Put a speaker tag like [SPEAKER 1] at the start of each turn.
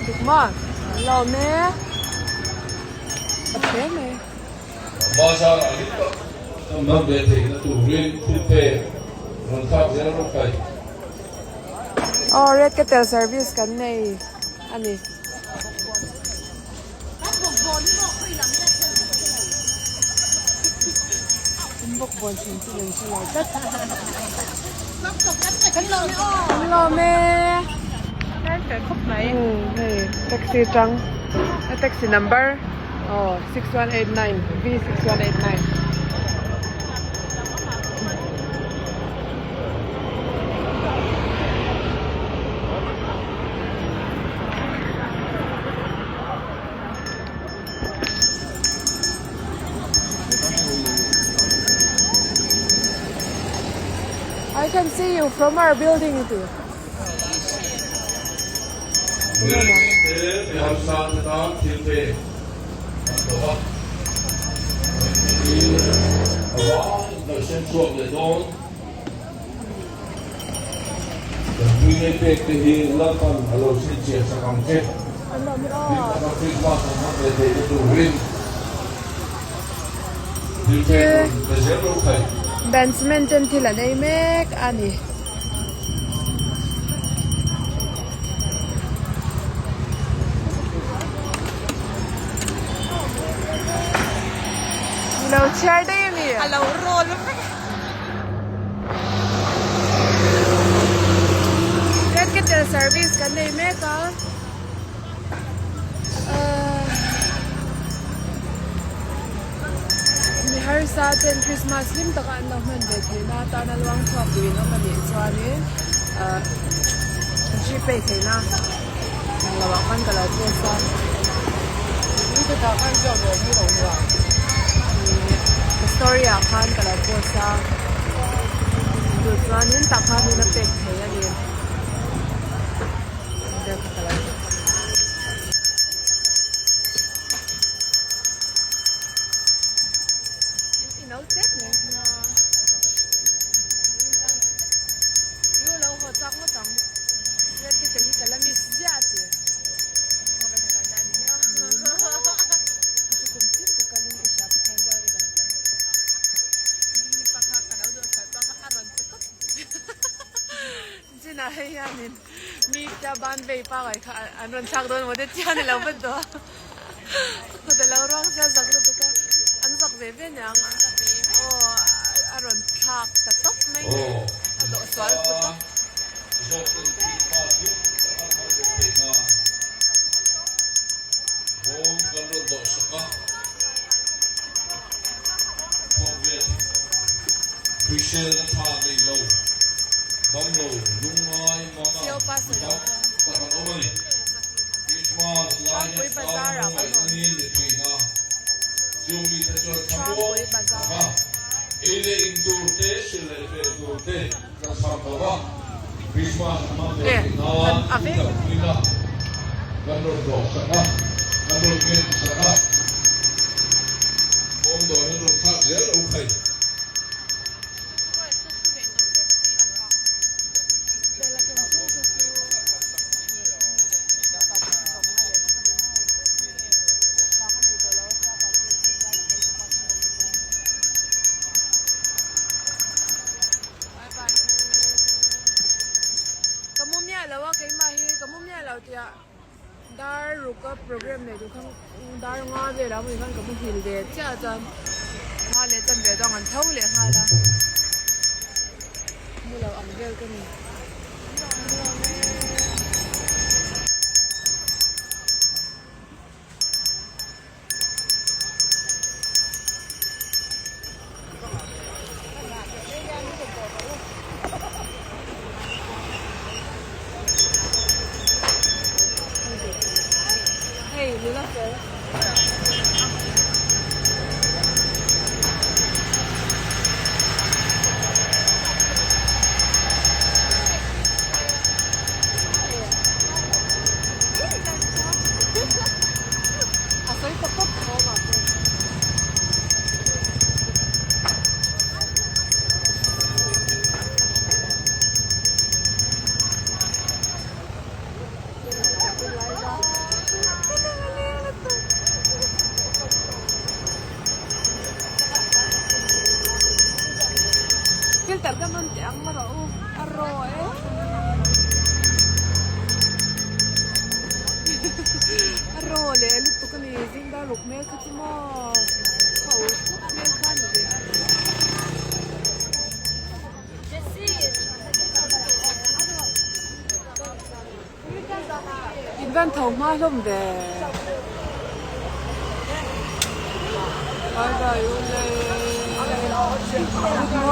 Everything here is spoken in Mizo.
[SPEAKER 1] Dik maw? An lawm e. Ka hle mai.
[SPEAKER 2] Bazar ah hlim tak kan hman ve theihna turin thilpek rawn thlak zel rawh kai.
[SPEAKER 1] Aw Red Kettle service kan nei a ni. Bawkbawn thin chu min hre lo tlat. Kan lawm e. Hei taxi tang taxi number aw 6189 V6189. I can see you from our building tih. Bandsman ten thil an ei mek a ni. Lo chhiar daih a mi?
[SPEAKER 3] A lo rawl vek.
[SPEAKER 1] Red Kettle service kan nei mek a ahh mi harsa ten Christmas hlim taka an lo hman ve theihna atana luang chhuak duhin awm a nih chuanin ahh Gpay theihna ang lo ah khan ka lo post a. Ka story ah khan ka lo post a duh chuanin tah khanin a pek thei a ni Chinah hei hianin mi tia ban vei pangai kha an rawn thlak dawn emaw te chian a lo va dawh a kut a lo ruak sia zak lutuk a an zak ve ve aniang aw a rawn thlak ta tawp mai a dawh sual put a. Changpui bazar ah kan awm. Changpui bazar. E a vek. Ka mu miah lo a keimah hi ka mu miah lo tih ah dar ruk a program nei tur khan dar nga vel ah hmui khan ka muhil ve chiah a chuan nga leh chan ve dang an tho leh nghal a mu lo ang vel ka ni. Hei nula fel. A sawi pawp pawp tho mah se. Filter kan rawn ti ang rawh u a raw e. A raw leh lutuk a ni zing dar ruk hmel kha chu maw kha ur khawp hmel kha a ni ve a. In van tho hma hlawm ve. Bye bye u le. Good morning.